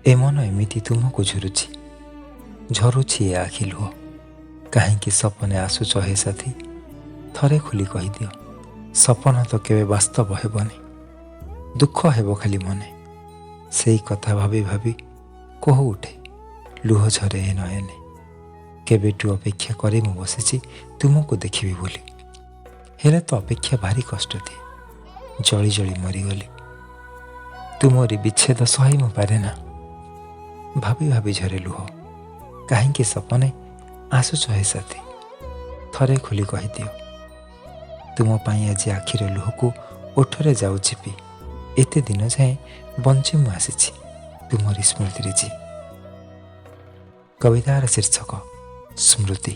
ଏ ମନ ଏମିତି ତୁମକୁ ଝୁରୁଛି, ଝରୁଛି ଏ ଆଖି ଲୁହ। କାହିଁକି ସପନେ ଆସୁଛ ହେ ସାଥୀ, ଥରେ ଖୋଲି କହିଦିଅ। ସପନ ତ କେବେ ବାସ୍ତବ ହେବନି, ଦୁଃଖ ହେବ ଖାଲି ମନେ। ସେଇ କଥା ଭାବି ଭାବି କୋହ ଉଠେ, ଲୁହ ଝରେ ଏ ନୟନେ। କେବେଠୁ ଅପେକ୍ଷା କରି ମୁଁ ବସିଛି ତୁମକୁ ଦେଖିବି ବୋଲି, ହେଲେ ତ ଅପେକ୍ଷା ଭାରି କଷ୍ଟ ଦିଏ। ଜଳି ଜଳି ମରିଗଲି, ତୁମରି ବିଚ୍ଛେଦ ସହି ମୁଁ ପାରେ ନା। ଭାବି ଭାବି ଝରେ ଲୁହ। କାହିଁକି ସପନେ ଆସୁଛ ହେ ସାଥୀ, ଥରେ ଖୋଲି କହିଦିଅ। ତୁମ ପାଇଁ ଆଜି ଆଖିର ଲୁହକୁ ଓଠରେ ଯାଉଛି ପି। ଏତେ ଦିନ ଯାଏଁ ବଞ୍ଚି ମୁଁ ଆସିଛି ତୁମରି ସ୍ମୃତିରେ ଜି। କବିତାର ଶୀର୍ଷକ ସ୍ମୃତି।